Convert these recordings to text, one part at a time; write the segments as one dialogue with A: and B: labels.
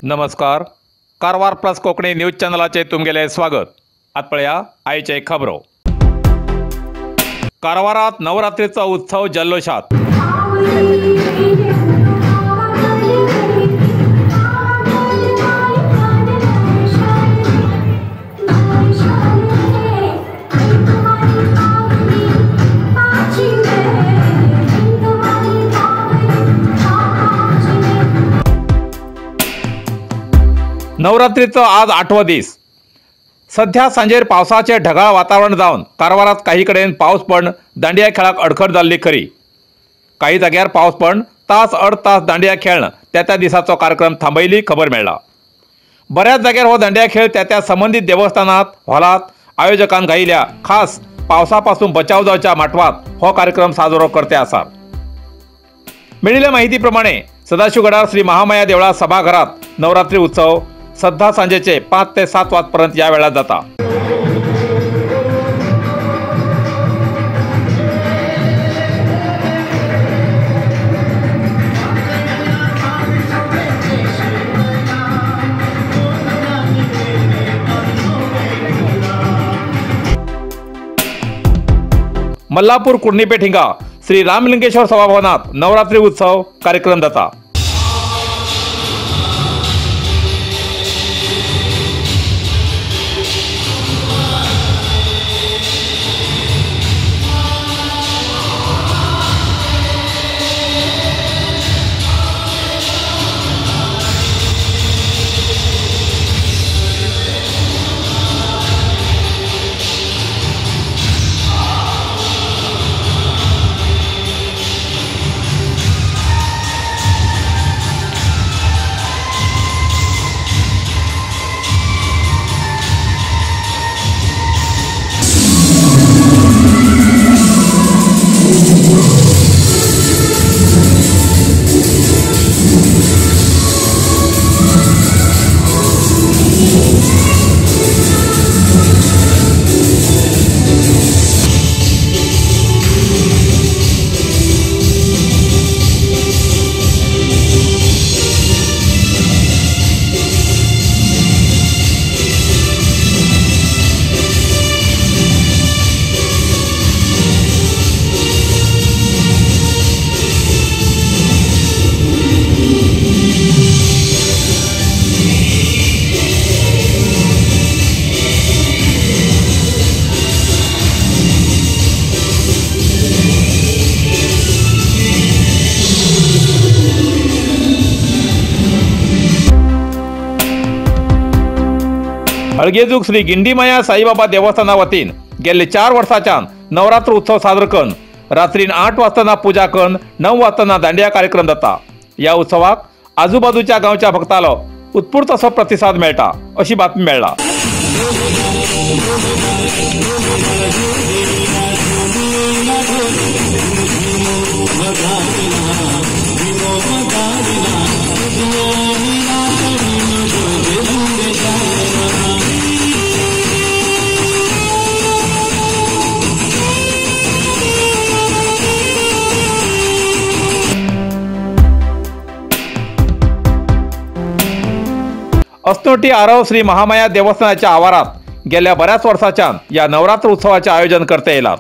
A: नमस्कार, Karwar plus Konkani news चॅनलाचे तुमगेले स्वागत। आत पळया आयचे खबरो। कारवारात नवरात्रीचो उत्सव जल्लोषात। नवरात्रीचो आज आठवो दीस। सध्या सांजेर पावसाचे ढगाळ वातावरण जावन कारवारात काही कडेन पावस पण दांडिया खेळाक अडखळ जाल्ली खरी। काही जाग्यार पावस पण तास अर्द तास दांडिया खेळन त्या त्या दिसाचो कार्यक्रम थांबयली खबर मेळ्ळा। बऱ्याच जाग्यार हो दांडिया खेळ त्या त्या संबंधित देवस्थानात हॉलात आयोजकान घायिल्ल्या खास पावसापासून बचाव जावच्या माटवात हो कार्यक्रम साजरो करते आसा। मेळिल्ल्या माहिती प्रमाणे सदाशिवगडार श्री महामाया देवळा सभाघरात नवरात्री उत्सव सध्या सांजेचे 5 ते 7 वाजपर्यंत या वेळात जाता। मल्लापूर कुर्णीपेठ हिंगा श्री रामलिंगेश्वर सभाभवनात नवरात्री उत्सव कार्यक्रम जाता। हळगेजूक श्री गिंडीमाया साईबाबा देवस्थाना वतीन गेल्ले 4 वर्साच्यान नवरात्र उत्सव साजरो करून रात्रीन 8 वाजताना पूजा करून 9 वाजताना दांडिया कार्यक्रम जाता। या उत्सवाक आजूबाजूच्या गांवच्या भक्तालो उत्स्फूर्त असो प्रतिसाद मेळटा अशी बातमी मेळ्ळा। अस्नोटी आरव श्री महामाया देवस्थानाच्या आवारात गेल्या बऱ्याच वर्षाच्यान या नवरात्र उत्सवाचे आयोजन करता येलात।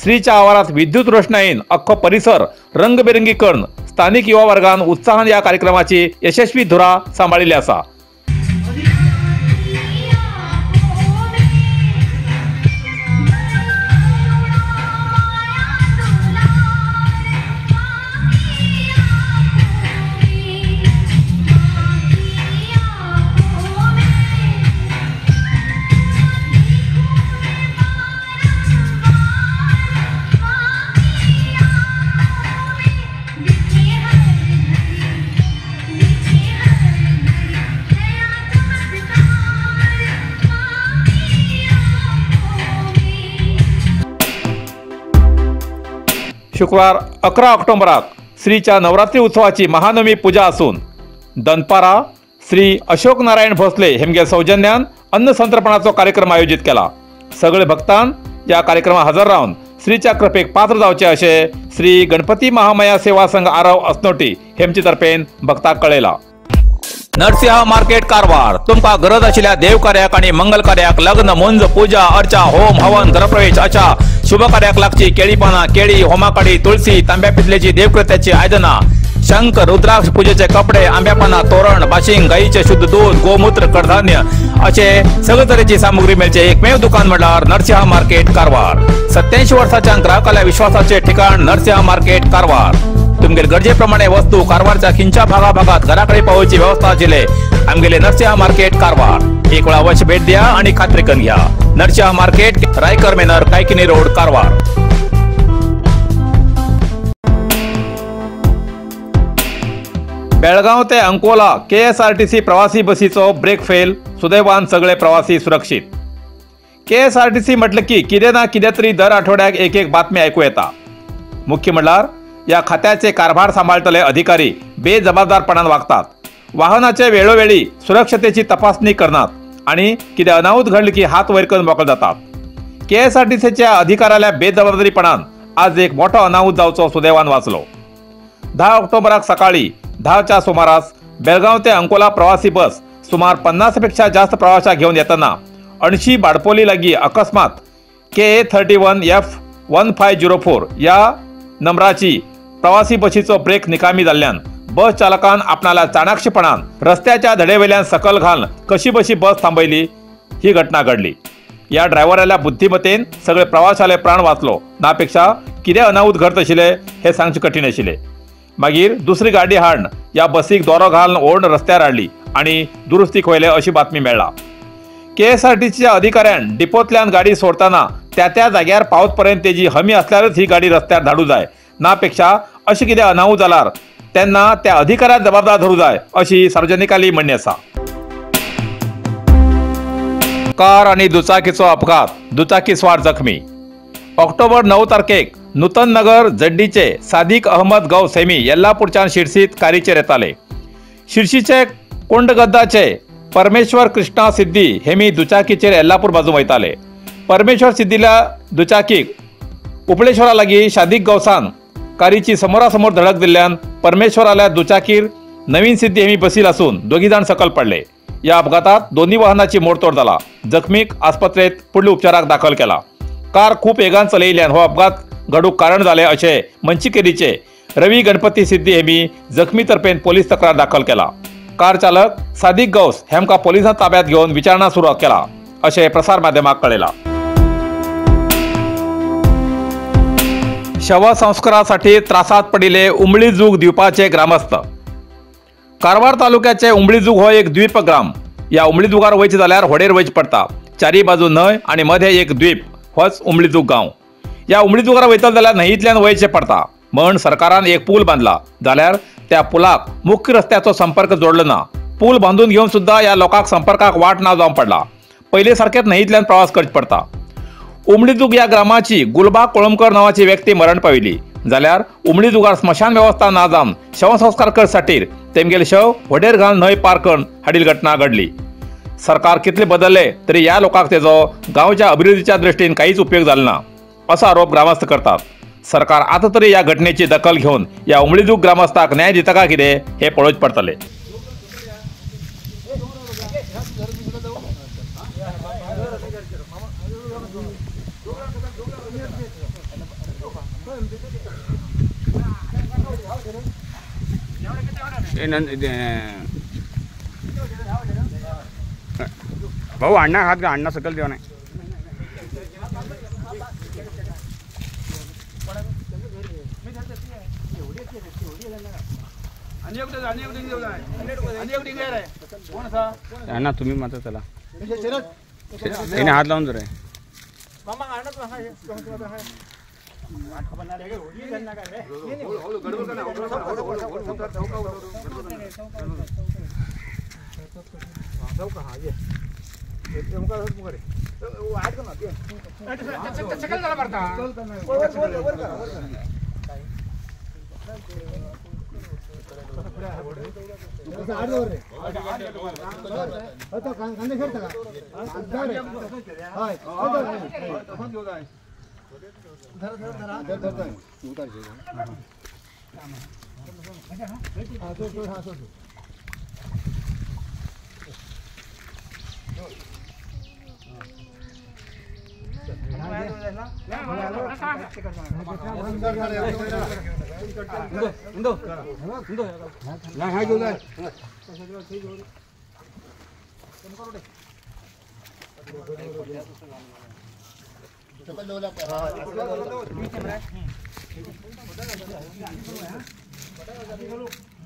A: श्रीच्या आवारात विद्युत रोषणाईन अख्खो परिसर रंगबेरंगी करून स्थानिक युवा वर्गान उत्साहान या कार्यक्रमाची यशस्वी धुरा सांभाळिल्ली आसा। शुक्रवार 11 ऑक्टोबराक श्रीच्या नवरात्री उत्सवाची महानवमी पूजा असून दनपारा श्री अशोक नारायण भोसले हेमगे सौजन्यान अन्न संतर्पणाचो कार्यक्रम आयोजित केला। सगळे भक्तान या कार्यक्रमात हजर रावन श्रीच्या कृपेक पात्र जावचे अशें श्री गणपती महामाया सेवा संघ आरव असनोटी हेमचे तर्फेन भक्ताक कळयला। नरसिंह मार्केट कारवार तुमका गरज आशिल्ल्या देवकार्याक आनी मंगल कार्याक लग्न मुंज पूजा अर्चा होम हवन घरप्रवेश अशा शुभ कार्याक लागची केळी पानां केळी होमाकाडी तुळसी तांब्या पितलेची देवकृत्याची आयदनां शंख रुद्राक्ष पूजेचे कपडे आंब्या पानां तोरण बाशिंग गायीचे शुद्ध दूध गोमूत्र कडधान्य असे सगळे तरेची सामुग्री मेळचे एकमेव दुकान म्हणल्यार नरसिंह मार्केट कारवार। 87 वर्साच्या ग्राहकाल्या विश्वासाचे ठिकाण नरसिंह मार्केट कारवार। तुमगेले गरजेप्रमाणे वस्तू कारवारच्या खिंच्या भागाभागात घराकडे पावोवची व्यवस्था आशिल्ले आमगेले नरसिंह मार्केट कारवार। एक वेळा अवश्य भेट द्या आणि खात्री करून घ्या। Narasimha market, Raikar manor, Kaikini road, Karwar. Belgaum ते अंकोला KSRTC प्रवासी बसीचो ब्रेक फेल, सुदैवान सगळे प्रवासी सुरक्षित। KSRTC म्हटलं की कितें ना कितें तरी दर आठवड्याक एक एक बातमी आयकू येता। मुख्य म्हणल्यार या खात्याचे कारभार सांबाळटले अधिकारी बेजबाबदारपणान वागतात, वाहनाचे वेळोवेळी सुरक्षतेची तपासणी करनात आणि कितें अनाहूत घडले की हात वयर करून मोकळे जातात। KSRTCच्या अधिकाऱ्याल्या बेजबाबदारीपणान आज एक मोठो अनाहूत जावचो सुदैवान वाचलो। 10 ऑक्टोबराक सकाळी 10च्या सुमारास बेळगांव ते अंकोला प्रवासी बस सुमार 50 पेक्षा जास्त प्रवाशाक घेवन येतना अणशी बाडपोली लागी अकस्मात KA 31 F 1504 या नंबराची प्रवासी बशीचो ब्रेक निकामी जाल्ल्यान बस चालकान आपणाला चाणाक्षपणान रस्त्याच्या धडेवेल्यान सकल घालून कशी बशी बस थांबयली। ही घटना घडली। या ड्रायव्हराल्या बुद्धिमत्तेन सगळे प्रवाशाले प्राण वाचलो नापेक्षा कितें अनाहूत घडत आशिल्लें हें सांगचें कठीण आशिल्लें। मागीर दुसरी गाडी हाडून या बसीक दोरो घालून ओडून रस्त्यार हाडली आनी दुरुस्तीक व्हेले अशी बातमी मेळ्ळा। KSRTCच्या अधिकाऱ्यान डिपोंतल्यान गाडी सोडताना त्या त्या जाग्यार पावत पर्यंत तेजी हमी असल्यारच ही गाडी रस्त्यार धाडू जाय, नापेक्षा अशें कितें अनाहूत जाल्यार तेन्ना त्या अधिकाऱ्याक जबाबदार धरू जाय अशी सार्वजनिकाली म्हणणी आसा। कार आनी दुचाकीचो अपघात, दुचाकी स्वार जखमी। ऑक्टोबर 9 तारखेक नूतन नगर जड्डीचे सादिक अहमद गौ सेमी येल्लापूरच्यान शिरसीत कारीचेर येताले। शिरशीचे कोंडगद्दाचे परमेश्वर कृष्णा सिद्धी हेमी दुचाकीचेर येल्लापूर बाजू वयताले। परमेश्वर सिद्धील्या दुचाकीक उपळेश्वरा लागीं शादीक गौसान कारीची समोरासमोर धडक दिल्ल्यान परमेश्वराल्या दुचाकीर नवीन सिद्धी हेमी बसील आसून दोगी जाण सकल पडले। या अपघातात दोन्ही वाहनाची मोडतोड जाला। जखमीक आस्पत्रेत फुडल्या उपचाराक दाखल केला। कार खूप वेगान चलयिल्ल्यान हो अपघात घडूक कारण जाले अशें मंचिकेरीचे रवी गणपती सिद्धी हेमी जखमी तर्फेन पोलीस तक्रार दाखल केला। कार चालक सादिक गौस हेमका पोलिसां ताब्यात घेवन विचारणा सुरू केला अशें प्रसार माध्यमाक कळयला। शवसंस्कारासाठी त्रासात पडिल्ले उमळीजूग द्वीपाचे ग्रामस्थ। कारवार तालुक्याचे उमळीजूग हो एक द्वीप ग्राम। या उमळीजुगार वयचें जाल्यार होडेर वयचें पडटा। चारी बाजू न्हंय आनी मदें एक द्वीप होच उमळीजूग गांव। या उमळीजुगार वयतले जाल्यार न्हंयेंतल्यान वयचें पडटा म्हण सरकारान एक पूल बांदला, जाल्यार त्या पुलाक मुख्य रस्त्याचो संपर्क जोडलो ना। पूल बांदून घेवन सुद्दां ह्या लोकांक संपर्काक वाट ना जावन पडला। पयले सारकेच न्हंयेंतल्यान प्रवास करचो पडटा। उमळीजूग ह्या ग्रामाची गुलबा कोळंबकर नांवाची व्यक्ती मरण पाविल्ली, जाल्यार उमळीजुगार स्मशान वेवस्था ना जावन शवसंस्कार करसाठी तेमगेले शव होडेर घालून न्हंय पार करून हाडील घटना घडली। सरकार कितले बदलले तरी ह्या लोकांक तेजो गांवच्या अभिवृद्धीच्या दृष्टीन काहीच उपयोग जालो ना असो आरोप ग्रामस्थ करतात। सरकार आतां तरी ह्या घटनेची दखल घेवन ह्या उमळीजूग ग्रामस्थाक न्याय दिता काय कितें हें पळोवचें पडटलें।
B: भाऊ अण्णा हात का अण्णा सकल देवा नाही। अण्णा तुम्ही मात्र चला, त्याने हात लावून जरा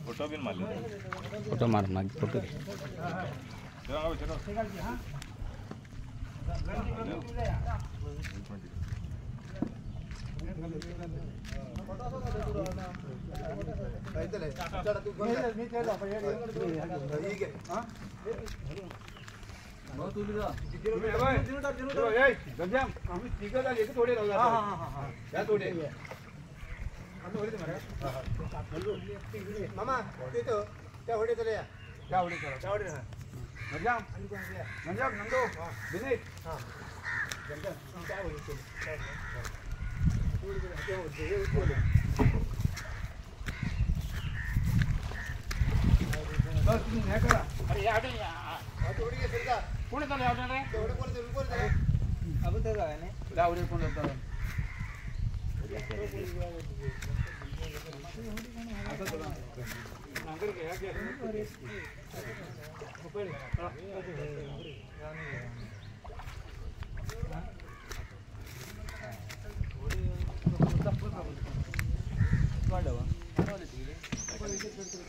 A: फोटो बिन मारले,
B: फोटो मार मार फोटो
C: मामा ते त्या होडे चले त्या होडे चला त्या होडे नंदो विनीत हां त्या होडे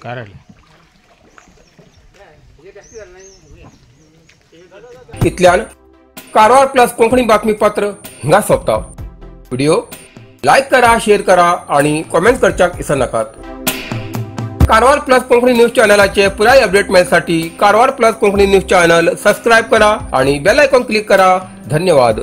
B: कारण
D: इतल्यान कारवार प्लस कोंकणी बातमीपत्र हिंगा सोंपता. व्हिडिओ लायक करा, शेअर करा आणि कॉमेंट करच्याक विसरनाकात. कारवार प्लस कोंकणी न्यूज चॅनलाचे पुराय update मेळसाठी Karwar plus Konkani news channel subscribe करा आणि बेल आयकॉन क्लिक करा. धन्यवाद.